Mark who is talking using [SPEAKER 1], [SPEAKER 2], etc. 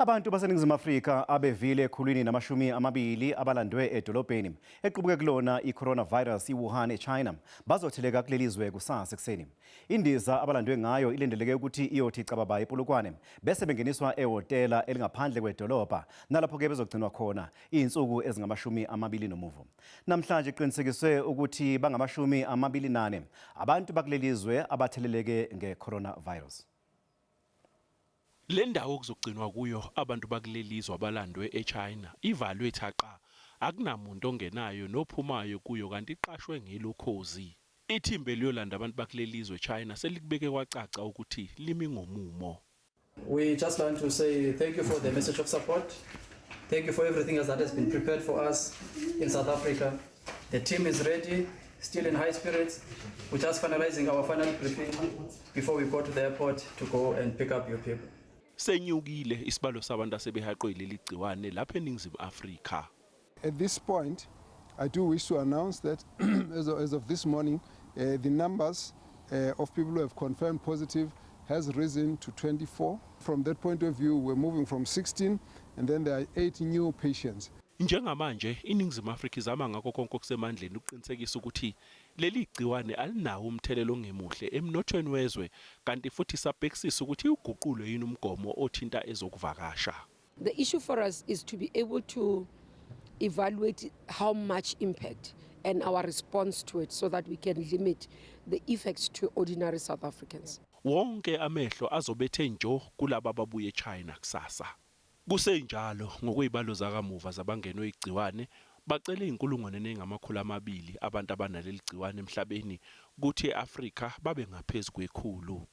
[SPEAKER 1] Abantu baseNingizimu Afrika abevile 120 abalandwe edolobheni equbuke kulona i-coronavirus iWuhan eChina bazotheleka kuleli zwe kusasa ekuseni. Indiza abalandwe ngayo ilindeleke ukuthi iyothi cababa ePolokwane bese bengeniswa ehhotela elingaphandle kwedolobha nalapho-ke bezogcinwa khona iy'nsuku ezingamashumi amabili nomuvo. Namhlanje kuqinisekiswe ukuthi bangamashumi 24 abantu bakuleli zwe abatheleleke nge-coronavirus.
[SPEAKER 2] Le ndawo okuzogcinwa kuyo abantu bakuleli zwe abalandwe eChina ivalwe thaqa, akunamuntu ongenayo nophumayo kuyo kanti iqashwe ngelokhozi. Ithimba eliyolanda abantu bakuleli zwe eChina selikubeke kwacaca ukuthi limi ngomumo.
[SPEAKER 3] We just want to say thank you for the message of support. Thank you for everything else that has been prepared for us in South Africa. The team is ready, still in high spirits. We're just finalizing our final briefing before we go to the airport to go and pick up your people.
[SPEAKER 2] Senyukile isibalo sabantu asebehaqwe yileli gciwane lapha eNingizimu Afrika.
[SPEAKER 4] At this point, I do wish to announce that as of this morning, the numbers of people who have confirmed positive has risen to 24. From that point of view, we're moving from 16, and then there are 8 new patients.
[SPEAKER 2] Njengamanje iNingizimu Afrika izama ngakho konke okusemandleni ukuqinisekisa ukuthi leli gciwane alinawo umthelelo ongemuhle emnothweni wezwe, kanti futhi sabhekisisa ukuthi uguqulwe yini umgomo othinta ezokuvakasha.
[SPEAKER 5] The issue for us is to be able to evaluate how much impact and our response to it so that we can limit the effects to ordinary South Africans.
[SPEAKER 2] Wonke amehlo azobethe njo kulaba ababuye eChina kusasa. Kusenjalo, ngokwezibalo zakamuva zabangenwe igciwane, bacele 200,000 abantu abanaleli gciwane emhlabeni, kuthi eAfrika babe ngaphezulu kwekhulu.